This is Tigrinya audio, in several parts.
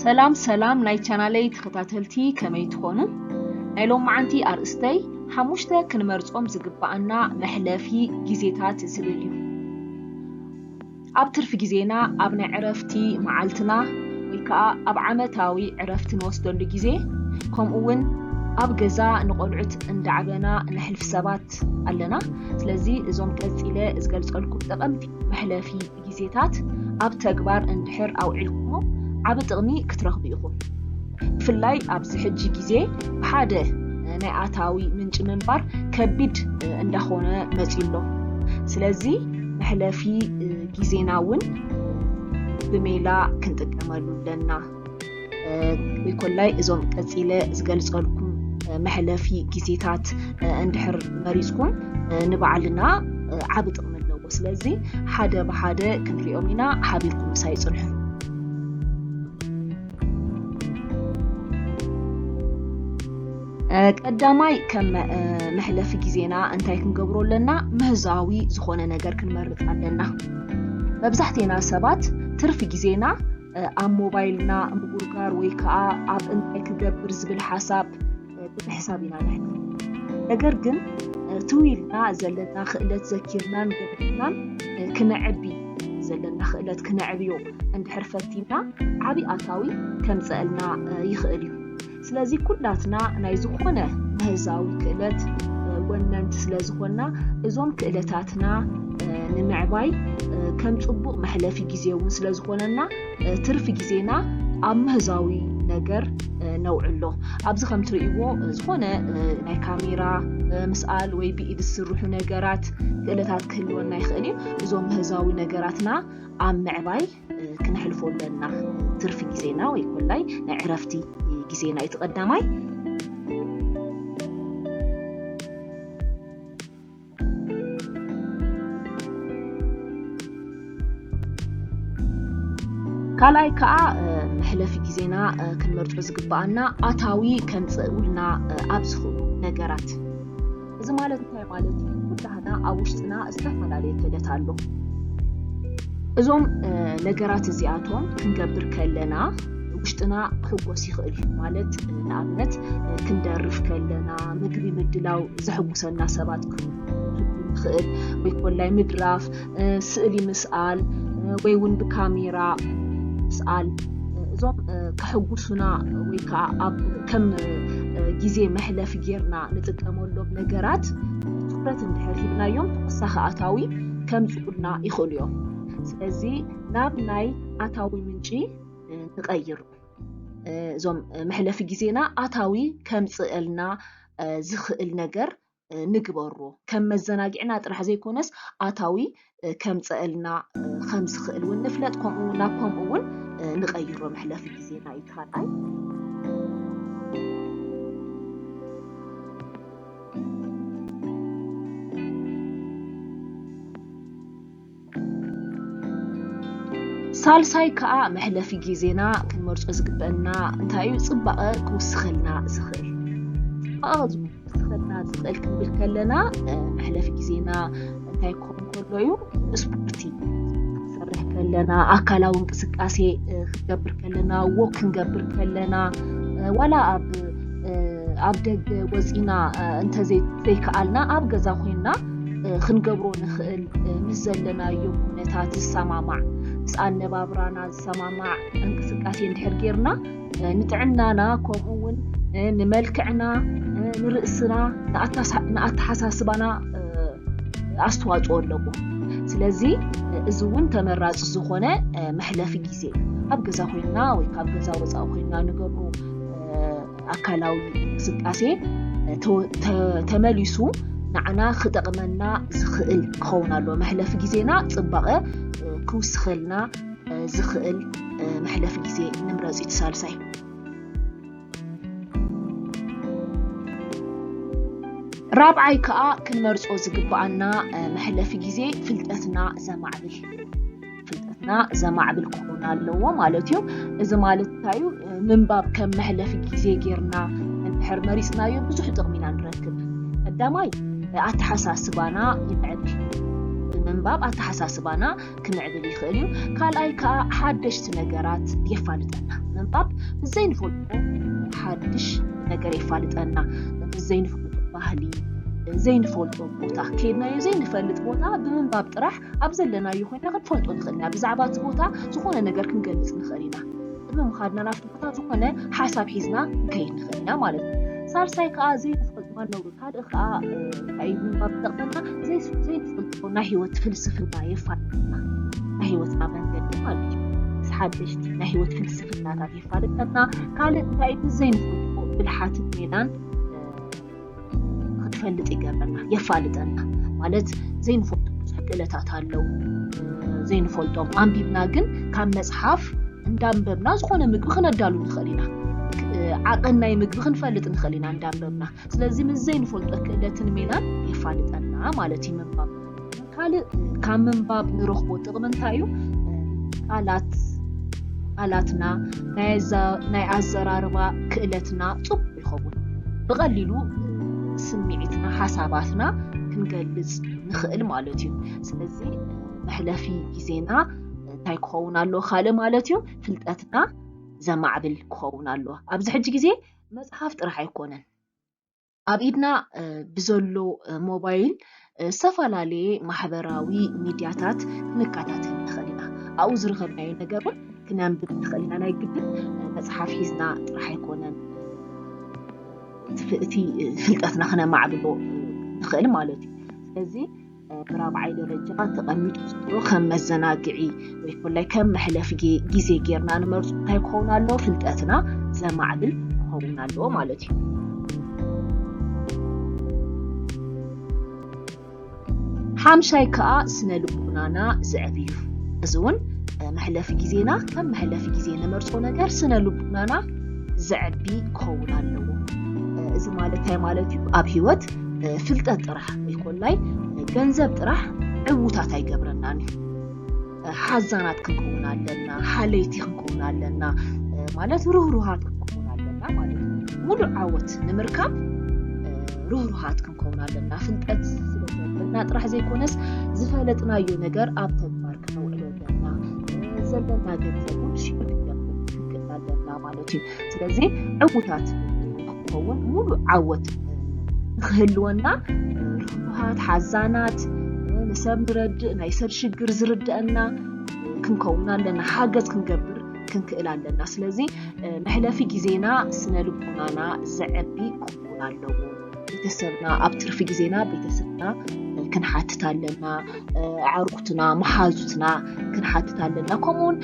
ሰላም ሰላም ናይ ቻናለይ ተኸታተልቲ፣ ከመይ ትኾኑ? ናይ ሎማዓንቲ ኣርእስተይ ሓሙሽተ ክንመርጾም ዝግብኣና መሕለፊ ግዜታት ዝብል እዩ። ኣብ ትርፊ ግዜና፣ ኣብ ናይ ዕረፍቲ መዓልትና ወይ ከዓ ኣብ ዓመታዊ ዕረፍቲ ንወስደሉ ግዜ፣ ከምኡ እውን ኣብ ገዛ ንቆልዑት እንዳዕበና ነሕልፍ ሰባት ኣለና። ስለዚ እዞም ቀጺለ ዝገልጸልኩም ጠቐምቲ መሕለፊ ግዜታት ኣብ ተግባር እንድሕር ኣውዒልኩሞ ዓቢ ጥቕሚ ክትረኽቡ ኢኹም። ብፍላይ ኣብዚ ሕጂ ግዜ ብሓደ ናይ ኣታዊ ምንጪ ምንባር ከቢድ እንዳኾነ መጺኡ ኣሎ። ስለዚ መሕለፊ ግዜና እውን ብሜላ ክንጥቀመሉ ኣለና። ወይ ኮላይ እዞም ቀጺለ ዝገልጸልኩም መሕለፊ ግዜታት እንድሕር መሪጽኩም ንባዕልና ዓቢ ጥቕሚ ኣለዎ። ስለዚ ሓደ ብሓደ ክንሪኦም ኢና። ሓቢርኩም ምሳይ ጽንሑ። ቀዳማይ ከም መሕለፊ ግዜና እንታይ ክንገብሮ ኣለና? ምህዛዊ ዝኾነ ነገር ክንመርጽ ኣለና። መብዛሕቴና ሰባት ትርፊ ግዜና ኣብ ሞባይልና ምጉርጋር ወይ ከዓ ኣብ እንታይ ክገብር ዝብል ሓሳብ ብምሕሳብ ኢና ነሕልፍ። ነገር ግን ትው ኢልና ዘለና ክእለት ዘኪርናን ገዲፍናን ክነዕቢ፣ ዘለና ክእለት ክነዕብዮ እንድሕር ፈቲና ዓቢ ኣታዊ ከምፀእልና ይኽእል እዩ። ስለዚ ኩላትና ናይ ዝኾነ ምህዛዊ ክእለት ወነንቲ ስለ ዝኾንና እዞም ክእለታትና ንምዕባይ ከም ፅቡቕ መሕለፊ ግዜ እውን ስለ ዝኾነና ትርፊ ግዜና ኣብ ምህዛዊ ነገር ነውዕሎ። ኣብዚ ከም ትርእይዎ ዝኾነ ናይ ካሜራ ምስኣል ወይ ብኢድ ዝስርሑ ነገራት ክእለታት ክህልወና ይኽእል እዩ። እዞም ምህዛዊ ነገራትና ኣብ ምዕባይ ክነሕልፎ ኣለና ትርፊ ግዜና ወይ ኮላይ ናይ ዕረፍቲ ግዜና እዩ እቲ ቀዳማይ። ካልኣይ ከዓ መሕለፊ ግዜና ክንመርጾ ዝግብኣና ኣታዊ ከምፅእውልና ኣብ ዝኽእሉ ነገራት። እዚ ማለት እንታይ ማለት እዩ? ኩላህና ኣብ ውሽጥና ዝተፈላለየ ክእለት ኣሎ። እዞም ነገራት እዚኣቶም ክንገብር ከለና ውሽጥና ክሕጎስ ይኽእል እዩ። ማለት ንኣብነት ክንደርፍ ከለና ምግቢ ምድላው ዘሕጉሰና ሰባት ክንህሉ ንኽእል፣ ወይ ኮላይ ምድራፍ፣ ስእሊ ምስኣል ወይ እውን ብካሜራ ምስኣል፣ እዞም ከሕጉሱና ወይ ከዓ ኣብ ከም ግዜ መሕለፊ ጌርና ንጥቀመሎም ነገራት ትኹረት እንድሕር ሂብናዮም ተወሳኺ ኣታዊ ከምፅኡልና ይኽእሉ እዮም። ስለዚ ናብ ናይ ኣታዊ ምንጪ ንቐይር። እዞም መሕለፊ ግዜና ኣታዊ ከምፅእልና ዝኽእል ነገር ንግበሮ። ከም መዘናግዕና ጥራሕ ዘይኮነስ ኣታዊ ከምፀእልና ከም ዝኽእል እውን ንፍለጥ፣ ከምኡ ናብ ከምኡ እውን ንቐይሮ መሕለፊ ግዜና እዩ እቲ ካልኣይ። ሳልሳይ ከዓ መሕለፊ ግዜና ክንመርጾ ዝግበአና እንታይ እዩ? ፅባቐ ክውስኸልና ዝኽእል። ፅባቐ ክውስኸልና ዝኽእል ክንብል ከለና መሕለፊ ግዜና እንታይ ክኸውን ከሎ እዩ? ስፖርቲ ክንሰርሕ ከለና፣ ኣካላዊ እንቅስቃሴ ክንገብር ከለና፣ ወክ ክንገብር ከለና፣ ዋላ ኣብ ኣብ ደገ ወፂና እንተዘይከኣልና ኣብ ገዛ ኮይንና ክንገብሮ ንኽእል፣ ምስ ዘለናዮ ኩነታት ዝሰማማዕ፣ ምስ ኣነባብራና ዝሰማማዕ እንቅስቃሴ እንድሕር ጌርና ንጥዕናና ከምኡ እውን ንመልክዕና ንርእስና ንኣተሓሳስባና ኣስተዋፅኦ ኣለዎ። ስለዚ እዚ እውን ተመራፂ ዝኾነ መሕለፊ ግዜ ኣብ ገዛ ኮይንና ወይ ካብ ገዛ ወፃኢ ኮይንና ንገብሮ ኣካላዊ እንቅስቃሴ ተመሊሱ ንዓና ክጠቕመና ዝኽእል ክኸውን ኣለዎ። መሕለፊ ግዜና ፅባቐ ክውስኸልና ዝኽእል መሕለፊ ግዜ ንምረፅ እዩ። ሳልሳይ ራብዓይ ከዓ ክንመርፆ ዝግብኣና መሕለፊ ግዜ ፍልጠትና ዘማዕብል፣ ፍልጠትና ዘማዕብል ክኸውን ኣለዎ ማለት እዩ። እዚ ማለት እንታይ እዩ? ምንባብ ከም መሕለፊ ግዜ ጌርና እንድሕር መሪፅናዮ ብዙሕ ጥቕሚ ኢና ንረክብ። ቀዳማይ ኣተሓሳስባና ይምዕብል። ብምንባብ ኣተሓሳስባና ክምዕብል ይኽእል እዩ። ካልኣይ ከዓ ሓደሽቲ ነገራት የፋልጠና። ምንባብ ብዘይንፈልጦ ሓድሽ ነገር የፋልጠና። ብዘይንፈልጦ ባህሊ፣ ዘይንፈልጦ ቦታ፣ ከይድናዮ ዘይንፈልጥ ቦታ ብምንባብ ጥራሕ ኣብ ዘለናዮ ኮይና ክንፈልጦ ንኽእል ኢና። ብዛዕባ እቲ ቦታ ዝኾነ ነገር ክንገልጽ ንኽእል ኢና። ቅድሚ ምኻድና ናብቲ ቦታ ዝኾነ ሓሳብ ሒዝና ክንከይድ ንኽእል ኢና ማለት እዩ። ሳልሳይ ከዓ ዘይንፈልጦ ኣነውሩ። ካልእ ከዓ እንታይ እዩ ምንባብ ዝጠቕመና? ዘይንፈልጦ ናይ ህይወት ፍልስፍና የፋልጠና። ናይ ህይወትና መንገዲ ማለት እዩ። ሓደሽቲ ናይ ህይወት ፍልስፍናታት የፋልጠና። ካልእ እንታይ እዩ? ዘይንፈልጦ ብልሓትን ሜላን ክትፈልጥ ይገብረና፣ የፋልጠና። ማለት ዘይንፈልጦ ብዙሕ ክእለታት ኣለዉ። ዘይንፈልጦም ኣንቢብና ግን ካብ መጽሓፍ እንዳንበብና ዝኾነ ምግቢ ክነዳሉ ንኽእል ኢና። ዓቐን ናይ ምግቢ ክንፈልጥ ንኽእል ኢና እንዳንበብና። ስለዚ ምስ ዘይንፈልጦ ክእለትን ሜላን የፋልጠና ማለት እዩ ምንባብ። ካልእ ካብ ምንባብ ንረኽቦ ጥቕሚ እንታይ እዩ? ቃላት ቃላትና ናይ ኣዘራርባ ክእለትና ጽቡቕ ይኸውን። ብቐሊሉ ስምዒትና ሓሳባትና ክንገልጽ ንኽእል ማለት እዩ። ስለዚ መሕለፊ ግዜና እንታይ ክኸውን ኣለዎ ካልእ ማለት እዩ? ፍልጠትና ዘማዕብል ክኸውን ኣለዎ። ኣብዚ ሕጂ ግዜ መጽሓፍ ጥራሕ ኣይኮነን። ኣብ ኢድና ብዘሎ ሞባይል ዝተፈላለየ ማሕበራዊ ሚድያታት ክንከታተል ንኽእል ኢና። ኣብኡ ዝረኸብናዮ ነገር እውን ክነንብብ ንኽእል ኢና። ናይ ግድን መጽሓፍ ሒዝና ጥራሕ ኣይኮነን እቲ ፍልጠትና ክነማዕብሎ ንኽእል ማለት እዩ። ስለዚ ብራብዓይ ደረጃ ተቐሚጡ ዘሎ ከም መዘናግዒ ወይ ኮላይ ከም መሕለፊ ግዜ ጌርና ንመርፁ እንታይ ክኸውን ኣለዎ? ፍልጠትና ዘማዕብል ክኸውን ኣለዎ ማለት እዩ። ሓምሻይ ከዓ ስነ ልቦናና ዘዕብዩ። እዚ እውን መሕለፊ ግዜና ከም መሕለፊ ግዜ ንመርፆ ነገር ስነ ልቦናና ዘዕቢ ክኸውን ኣለዎ። እዚ ማለት እንታይ ማለት እዩ? ኣብ ህይወት ፍልጠት ጥራሕ ወይ ኮላይ ገንዘብ ጥራሕ ዕዉታት ኣይገብረናን እዩ። ሓዛናት ክንከውን ኣለና፣ ሓለይቲ ክንከውን ኣለና፣ ማለት ርህሩሃት ክንከውን ኣለና ማለት እዩ። ሙሉእ ዓወት ንምርካብ ርህሩሃት ክንከውን ኣለና። ፍልጠት ስለዘለና ጥራሕ ዘይኮነስ ዝፈለጥናዮ ነገር ኣብ ተግባር ክነውዕሎ ኣለና። ዘለና ገንዘብ እውን ሽዑ ክንገብር ክንክእል ኣለና ማለት እዩ። ስለዚ ዕዉታት ክንከውን ሙሉእ ዓወት ንክህልወና ርህሩሃት፣ ሓዛናት፣ ንሰብ ንረድእ፣ ናይ ሰብ ሽግር ዝርድአና ክንከውን ኣለና። ሓገዝ ክንገብር ክንክእል ኣለና። ስለዚ መሕለፊ ግዜና ስነ ልቦናና ዘዕቢ ክኸውን ኣለዎ። ቤተሰብና ኣብ ትርፊ ግዜና ቤተሰብና ክንሓትት ኣለና። ኣዕሩኽትና፣ መሓዙትና ክንሓትት ኣለና። ከምኡውን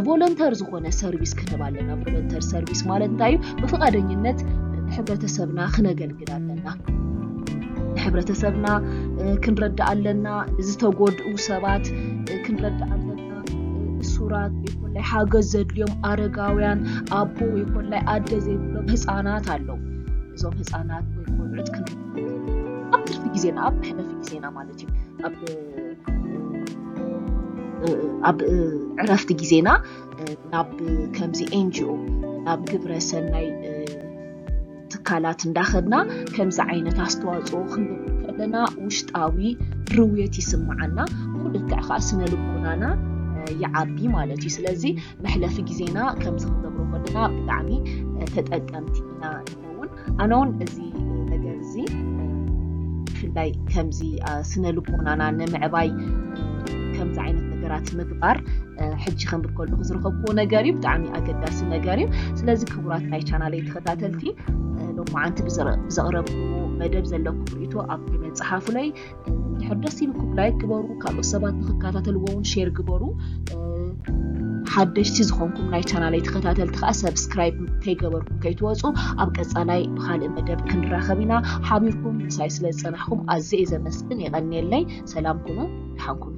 ቮለንተር ዝኾነ ሰርቪስ ክንህብ ኣለና። ቮለንተር ሰርቪስ ማለት እንታይ እዩ? ብፍቓደኝነት ንሕብረተሰብና ክነገልግል ኣለና። ንሕብረተሰብና ክንረድእ ኣለና። ንዝተጎድኡ ሰባት ክንረድእ ኣለና። እሱራት ወይ ኮላይ ሓገዝ ዘድልዮም ኣረጋውያን፣ ኣቦ ወይ ኮላይ ኣደ ዘይብሎም ህፃናት ኣለዉ። እዞም ህፃናት ወይ ቆልዑት ክንረድእ ኣብ ትርፊ ግዜና፣ ኣብ መሕለፊ ግዜና ማለት እዩ። ኣብ ኣብ ዕረፍቲ ግዜና ናብ ከምዚ ኤንጂኦ፣ ናብ ግብረ ሰናይ ትካላት እንዳኸድና ከምዚ ዓይነት ኣስተዋፅኦ ክንገብር ከለና ውሽጣዊ ርውየት ይስምዓና፣ ብልክዕ ከዓ ስነ ልቦናና ይዓቢ ማለት እዩ። ስለዚ መሕለፊ ግዜና ከምዚ ክንገብሮ ከለና ብጣዕሚ ተጠቀምቲ ኢና ንኸውን። ኣነ እውን እዚ ነገር እዚ ብፍላይ ከምዚ ስነ ልቦናና ንምዕባይ ከምዚ ዓይነት ነገራት ምግባር ሕጂ ከንብብ ከለኹ ዝረኸብኩዎ ነገር እዩ። ብጣዕሚ ኣገዳሲ ነገር እዩ። ስለዚ ክቡራት ናይ ቻናለይ ተኸታተልቲ፣ ሎማዓንቲ ብዘቕረብኩዎ መደብ ዘለኩም ርእይቶ ኣብ ኮሜንት ጸሓፉለይ። እንድሕር ደስ ኢልኩም ላይክ ግበሩ፣ ካልኦት ሰባት ንክከታተልዎ እውን ሼር ግበሩ። ሓደሽቲ ዝኾንኩም ናይ ቻናለይ ተኸታተልቲ ከዓ ሰብስክራይብ ከይገበርኩም ከይትወፁ። ኣብ ቀፃላይ ብካልእ መደብ ክንራኸብ ኢና። ሓቢርኩም ምሳይ ስለ ዝፀናሕኩም ኣዝየ እየ ዘመስግን። የቐንየለይ። ሰላም ኩኑ፣ ደሓን ኩኑ።